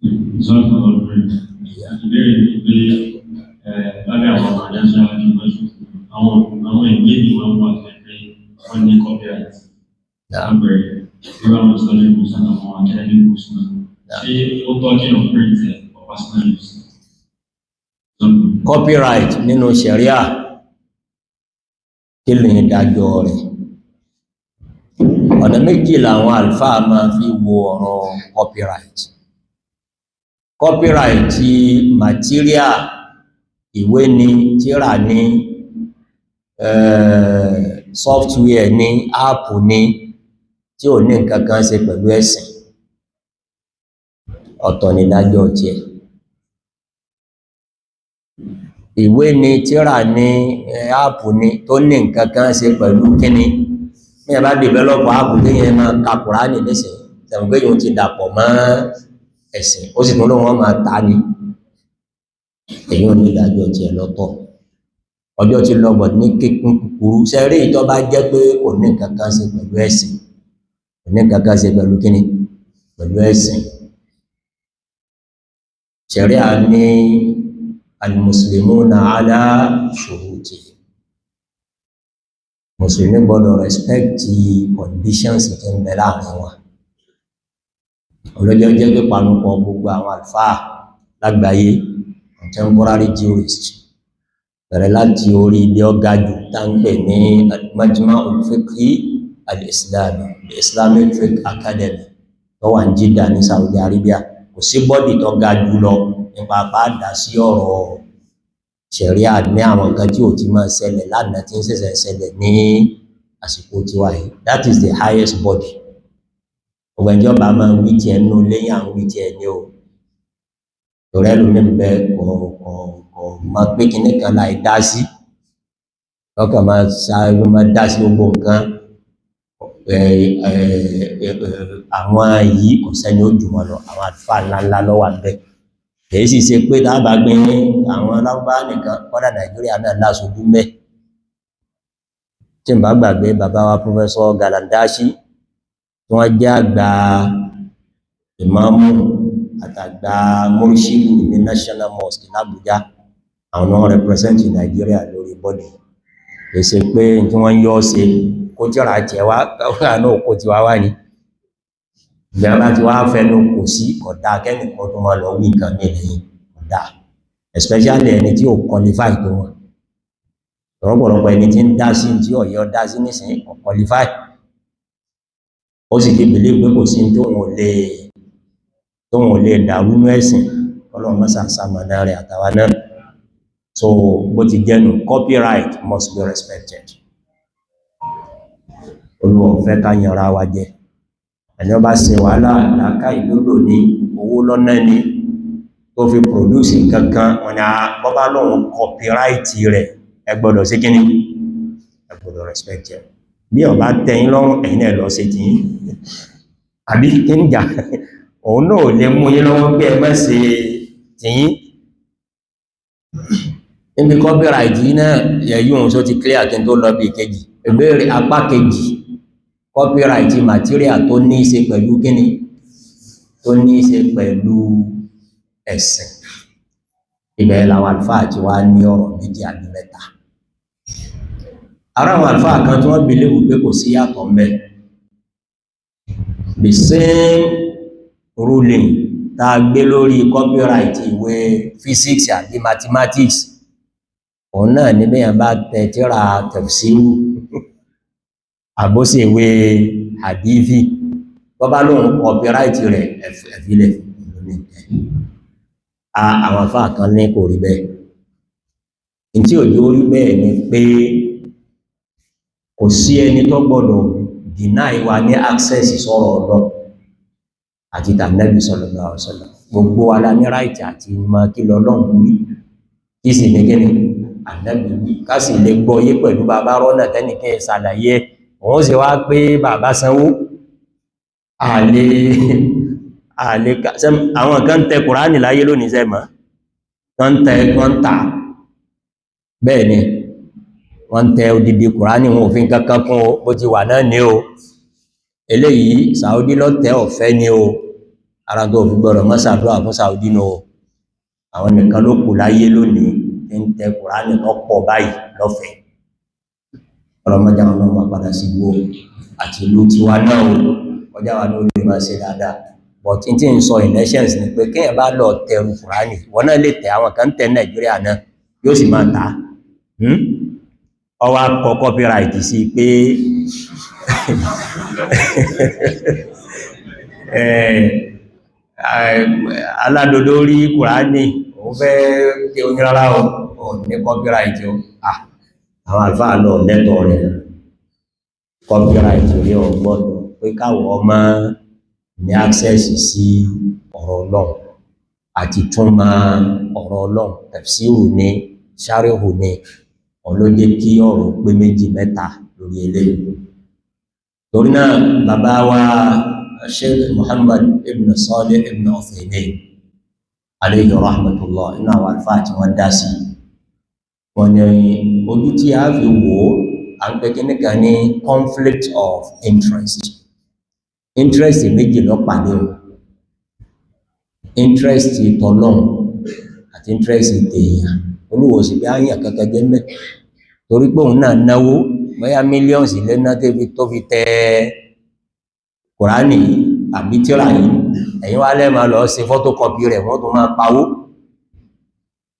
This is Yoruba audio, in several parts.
Ìbéèrè ni pé lábẹ́ àwọn financial information, àwọn ìwé mi máa ń wà tó pé wọ́n ní copyright. Lábẹ́rẹ̀ irú àwọn Islamic books àti àwọn academic books náà. Ṣé ó tọ́ kí èèyàn print ẹ̀ for personal use? Copyright nínú Sharia, kí ni ìdájọ́ rẹ̀? Ọ̀nà méjì làwọn àlùfáà máa fi wo ọ̀rọ̀ copyright. Copyright ti material, ìwé ni, tírà ni, software ni, app ni, tí ò ní nǹkan kan ṣe pẹ̀lú ẹ̀sìn, ọ̀tọ̀ ni ìdájọ́ tiẹ̀. Ìwé ni, tírà ni, app ni, tó ní nǹkan kan ṣe pẹ̀lú kíní. Ní ẹ bá develop app tí yẹn máa ka Kùránì nísìn, tẹ̀wọ̀n pé yóò ti dàpọ̀ mọ́ ẹ̀sìn, ó sì tún lóun wọ́n máa ta ni, èyí ò ní ìdájọ́ tiẹ̀ lọ́tọ̀. Ọjọ́ ti lọ, bọ̀ ní kíkún kúkúrú, sẹ́rí ìtọ́ bá jẹ́ pé kò ní nǹkan kan ṣe pẹ̀lú ẹ̀sìn, kò ní nǹkan kan ṣe pẹ̀lú kíní, pẹ̀lú ẹ̀sìn, ṣẹ̀ríà ní al-muslimuna ala shuruti. Mùsùlùmí gbọ́dọ̀ respect conditions tí ń bẹ láàrin wọn. Olójẹ́ jẹ́ pé panupọ̀ gbogbo àwọn àlùfáà lágbàáyé, contemporary jurist, bẹ̀rẹ̀ láti orí ibi ọ̀gá jù tá ń pè ní Majma'ul Fiqhi al-Islami, the Islamic Fiqh Academy tó wà ní Jeddah ní Saudi Arabia. Kò sí body tó ga jù lọ nípa bá dá sí ọ̀rọ̀ ṣẹ̀ríà ní àwọn nǹkan tí ò ti máa ṣẹlẹ̀ lánàá, tí ń ṣẹ̀ṣẹ̀ ṣẹlẹ̀ ní àsìkò tiwa yìí. That is the highest body. Ọgbẹ̀njọ́ ọba máa wí tiẹ̀ nínú lẹ́yìn àwọn wí tiẹ̀ ní o, torí ẹlòmíì ń bẹ, kò mọ̀ pé kinní kan láì dá sí, lọ́kàn máa sáré máa dá sí gbogbo nǹkan. Àwọn yìí, kò sẹ́ni ó jù wọn lọ. Àwọn àlùfáà ńláńlá ló wà ńbẹ̀. Kìí sì ṣe pé dábàá gbé ní àwọn lárúbáwá nìkan, kọ́dà Nàìjíríà náà láṣojú mẹ́. Tí n bá gbàgbé, bàbá wa Professor Galandashi, tí wọ́n jẹ́ àgbà ìmáàmù àtàgbà mùrṣídù ní National Mosque l'Abuja, àwọn náà represent Nàìjíríà lórí body. Kìí ṣe pé tí wọ́n yọ́ ṣe kó tíra tiẹ̀ wá, káwọn náà kó tiwa wá ní ìgbà bá ti wá fẹnu kò sí. Kódà kẹ́nìkan tó máa lọ wí nǹkan ní lẹ́yìn, kódà especially ẹni tí ò qualify tó wọn. Ọ̀pọ̀lọpọ̀ ẹni tí ń dá sí tí ọ̀yọ́ dá sí nísìnyí kò qualify, ó sì ti believe pé kò sí tóun ò lè dàrú nú ẹ̀sìn. Ọlọ́run mọ́sà sàmọ̀nà rẹ̀ àtàwà náà. So bó ti jẹ́nu, copyright must be respected. Olúwa ò fẹ́ ká yanra wa jẹ. Ẹni ó bá ṣe wàhálà làákà ìlúlò ní owó lọ́nà ní tó fi produce nǹkankan, wọn ni bọ́bá lóun copyright rẹ̀, ẹ gbọ́dọ̀ sí kíní, ẹ gbọ́dọ̀ respect ẹ. Bí ó bá tẹ́yín lọ́rùn, ẹ̀yin náà lọ ṣe tiyín, àbí kí ń jà? Òun náà lè mú yín lọ́wọ́ pé ẹ má ṣe tiyín. Níbi copyright yìí náà yẹ̀yí òun só ti clear kí n tó lọ bí kejì, ìbéèrè apá kejì. Copyright material tó ní í ṣe pẹ̀lú kíni, tó ní í ṣe pẹ̀lú ẹ̀sìn, ibẹ̀ làwọn àlùfáà ti wá ní ọ̀rọ̀ méjì àbí mẹ́ta. Ara àwọn àlùfáà kan tí wọ́n believe pé kò sí yàtọ̀ ńbẹ̀, the same ruling tá a gbé lórí copyright ìwé physics àbí mathematics, òun náà ní bẹ́yàn bá tẹ tírà tafsiru àbóṣèwé hadithi, tó bá lóun copyright rẹ̀, ẹ̀fílẹ̀. Àwọn àfáà kan ní kò rí bẹ́ẹ̀. In tí òjò rí bẹ́ẹ̀ ni pé kò sí ẹni tó gbọdọ̀ deny wa ní access sọ́rọ̀ Ọlọ́run àti tànẹ́bì sallallahu alaihi wasallam. Gbogbo wa la ní right àti mọ̀ kí lọ́lọ́run wí, kí sì ní kíni ànẹ́bì wí, ká sì lè gbọ́ yé pẹ̀lú bàbá rọ́nà tẹ́nìkẹ́ ṣàlàyé. Òun sì wá pé bàbá sanwó àlè àlè. Àwọn kan tẹ Kùránì láyé lónìí, sẹ́mọ̀ wọ́n tẹ, wọ́n tà. Bẹ́ẹ̀ ni wọ́n tẹ odidi Kùránì, wọn ò fi kankan kún o, bó ti wà náà ní o. Eléyìí Saudi lọ́tẹ̀, ọ̀fẹ́ ni o. Ara tó fi gbọ́dọ̀ má ṣàdúrà fún Saudi nù o. Àwọn nìkan ló kù láyé lónìí tí ń tẹ Kùránì tó pọ̀ báyìí lọ́fẹ̀ẹ́. Ọlọ́mọdé àwọn ọmọ padà sí gbó àti ìlú tiwa náà o, kọjá wa ló lè máa ṣe dáadáa. But n tí ń sọ in essence ni pé kéèyàn bá lọ tẹrù Kùránì, ìwọ náà lè tẹ, àwọn kan tẹ Nàìjíríà náà, yóò sì máa tà á. Ọwọ́ akọ copyright sí pé aládodo rí Kùránì, òun fẹ́ kí oyin rárá o, ò ní copyright o. Àwọn àlùfáà lọ lẹ́tọ̀ọ́ rẹ̀, copyright rí ọ gbọ́dọ̀ pé káwọ̀ ọmọ ní access sí ọ̀rọ̀ Ọlọ́run àti túnmọ̀ ọ̀rọ̀ Ọlọ́run. Tafsiru ni, ṣáríhù ni, ọlọ́jẹ́ kí ọ̀rọ̀ pé méjì mẹ́ta lórí eléyìí. Torí náà bàbá wa Sheikh Muhammad ibn Salih ibn Uthaymin alayhi rahmatullah, inú àwọn àlùfáà tí wọ́n dá sí, wọ́n ní ojú tí a fi wò ó, à ń pè kíní kan ní conflict of interest. Interest méjì ló pàdé o, interest tọlọ́hun àti interest tèèyàn. Olúwo sì bí áyàn kankan jẹ́ mẹ́, torí pé òun náà náwó bóyá millions lẹ́nà tó fi tẹ Kùránì àbí tírà yìí, ẹ̀yin wá lẹ́ẹ̀ma lọ ṣe photocopy rẹ̀, wọ́n tún máa pawó.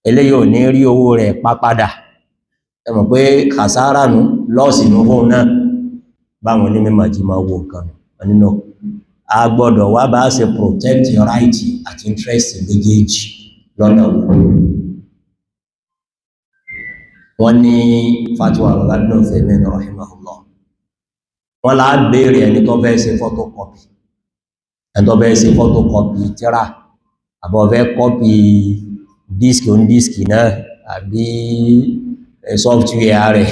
Eléyìí ò ní rí owó rẹ̀ pa padà. Ẹ mọ̀ pé kàsárà nù, lọ́ọ̀sì nù fóun náà. Báwọn onímọ̀ ti máa wo nǹkan nínú, a gbọ́dọ̀ wá bá ṣe protect your right àti interest méjèèjì lọ́nà wo. Wọ́n ní fatiwa bàbá Ibn Uthaymin rahimahullah, wọ́n lá béèrè ẹni tó fẹ́ ṣe photocopy, ẹni tó fẹ́ ṣe photocopy tírà, àbọ̀ fẹ́ copy disk on disk náà àbí software rẹ̀.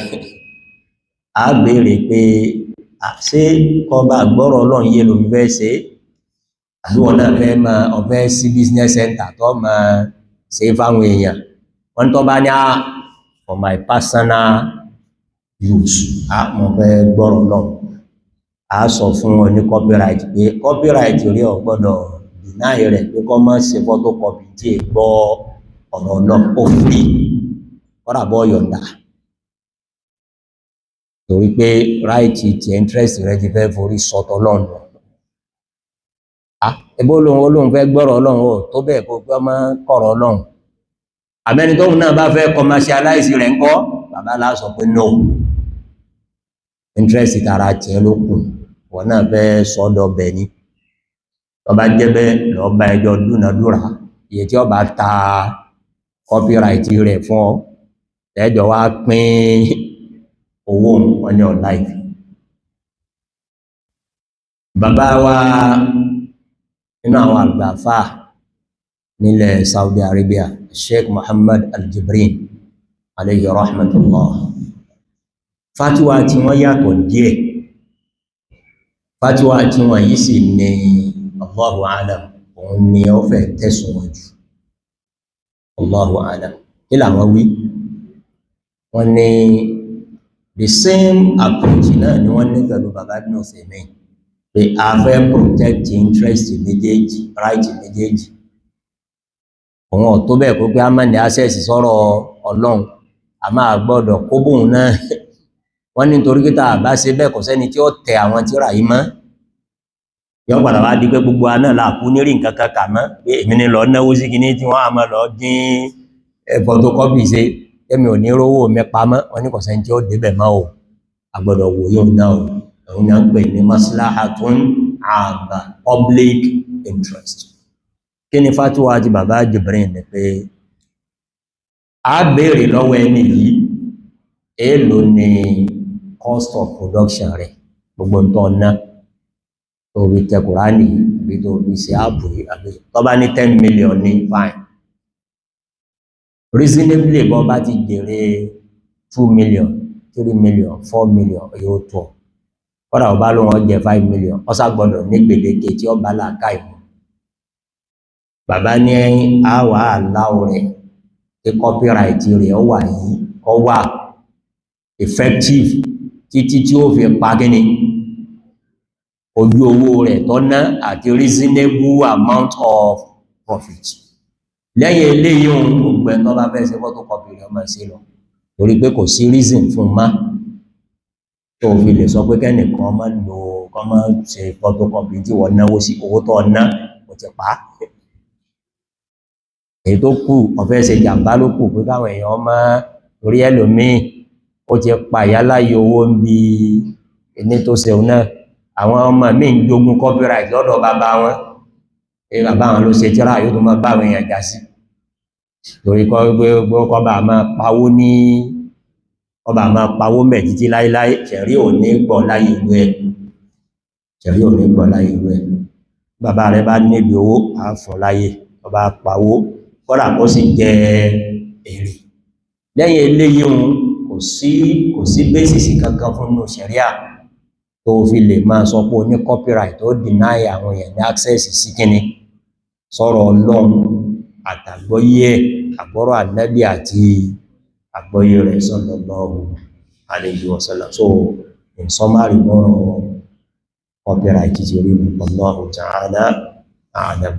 A béèrè pé ṣé kọba gbọ́rọ̀ Ọlọ́run yé ló fi fẹ́ ṣe, àbí wọn náà fẹ́ máa ọ̀fẹ́ sí business center tó máa ṣe fáwọn èèyàn? Wọ́n tó bá ní for my personal use, mo fẹ́ gbọ́rọ̀ Ọlọ́run, a sọ fún wọn ní copyright pé copyright rí ọ gbọ́dọ̀ deny rẹ̀ pé kọ́ má ṣe photocopy tí è gbọ́ ọ̀rọ̀ náà, ó free kọ́dà bọ́ yọ̀ǹda, torí pé right ti interest rẹ ti fẹ́ forí sọtọ̀ lọ́nà. Ẹgbẹ́ olóhun olóhun fẹ́ gbọ́rọ̀ Ọlọ́run, ó tó bẹ́ẹ̀ kó pé ọmọ kọ̀rọ̀ Ọlọ́run. Àmẹ́ni tóhun náà bá fẹ́ commercialize rẹ̀ ńkọ́, bàbá lá sọ pé no, interest tara tiẹ̀ ló kù, wọ́n náà fẹ́ sọ́dọ̀ bẹ̀ ni. Tó bá jẹ́ bẹ́ẹ̀, lọ bá ẹjọ́ dúnadúrà iye tí ó bá ta copyright rẹ̀ fún ọ, ẹjọ́ wá pín owó wọn ní ọ̀la ìfì. Bàbá wa nínú àwọn àgbàfà nílẹ̀ Saudi Arabia, Sheikh Muhammad Al-Jibrin alayhi rahmatullah, fatiwa tí wọ́n yàtọ̀ díẹ̀. Fatiwa tí wọ́n yìí sì ní Allahu alam, òun ni ó fẹ́ tẹ̀sùn wọn jù. Allahu alam. Kí làwọn wí? Wọ́n ní the same approach náà ni wọ́n ní pẹ̀lú bàbá Ibn Uthaymin, pé a fẹ́ protect interest méjèèjì, right méjèèjì. Òun ò tó bẹ́ẹ̀ kó pé a máa ní access sọ́rọ̀ Ọlọ́run, a máa gbọ́dọ̀ kó bóun náà. Wọ́n ní nítorí pé tá a bá ṣe bẹ́ẹ̀, kò sẹ́ni tí ó tẹ àwọn tírà yìí mọ́, yọ padà wá di pé gbogbo wa náà là kú ní rí nǹkan kan kà mọ́, pé èmi ní lọ náwó sí kinní tí wọ́n á máa lọ dín photocopy ṣe, èmi ò ní rówó mi pamọ́. Wọ́n ní kò sẹ́ni tí ó débẹ̀ mọ́ o, a gbọ́dọ̀ wò yóò náà o. Òun náà ń pè ní maslahatun àgbà, public interest. Kí ni fatuwa ti bàbá Jibrin? Ni pé a béèrè lọ́wọ́ ẹni yìí, èèlò ni cost of production rẹ̀, gbogbo nǹkan ná tó fi tẹ Kùránì àbí tó fi ṣe app yìí, àbí tó bá ní 10 million ní, fine. Reasonably, bọ́ bá ti jèrè 2 million, 3 million, 4 million, yóò tó. Kọ́dà ọba ló wọ́n jẹ 5 million, ó sá gbọ́dọ̀ ní gbèdéke tí ó bá làákà ìmú. Bàbá ní àwà aláwọ̀ rẹ̀ kí copyright rẹ̀ ó wà yìí, kó wà effective títí tí ó fi pa kíni, Ojú owó rẹ̀ tó ná àti reasonable amount of profit. Lẹ́yìn eléyìí ohun gbogbo ẹni tó bá fẹ́ ṣe photocopy rẹ̀ ọmọ sí lọ, torí pé kò sí reason fún má tó fi lè sọ pé kẹ́nìkan má lò kọ́ má ṣe photocopy tí wọ́n náwó sí. Owó tó ná kò ti pa á. Èyí tó kù, ọ̀fẹ́ ṣe jàmbá ló kù, pé káwọn èèyàn má torí ẹlòmíì ó ti pa ìyáláyé owó ń bi ẹni tó ṣeun náà. Àwọn ọmọ mi ń jogún copyright lọ́dọ̀ bàbá wọn, pé bàbá wọn ló ṣe tíra, yóò tó máa bá àwọn èèyàn jà sí torí kọ́ gbé kọ́ bá máa pawó ní ọba máa pawó mẹ́ títí láíláí. Ṣẹ̀rí ò ní gbọ́ láyé ìlú ẹ̀, ṣẹ̀rí ò ní gbọ́ láyé ìlú ẹ̀. Bàbá rẹ̀ bá níbi owó àáfọ̀ láyé, ọba pawó, kọ́dà kó sì jẹ èrè. Lẹ́yìn eléyìí ohun kò sí basis kankan fún inú ṣẹ̀ríà tó fi lè máa sọ pé o ní copyright tó deny àwọn èèyàn ní access sí kíni, sọ̀rọ̀ Ọlọ́run àtàgbọ́yé ẹ̀, àgbọ́rọ̀ Ànábì àti àgbọ́yé rẹ̀ sallallahu alayhi wa sallam. So in summary, lọ́rọ̀ copyright ti rí, wallahu ta'ala a'lam.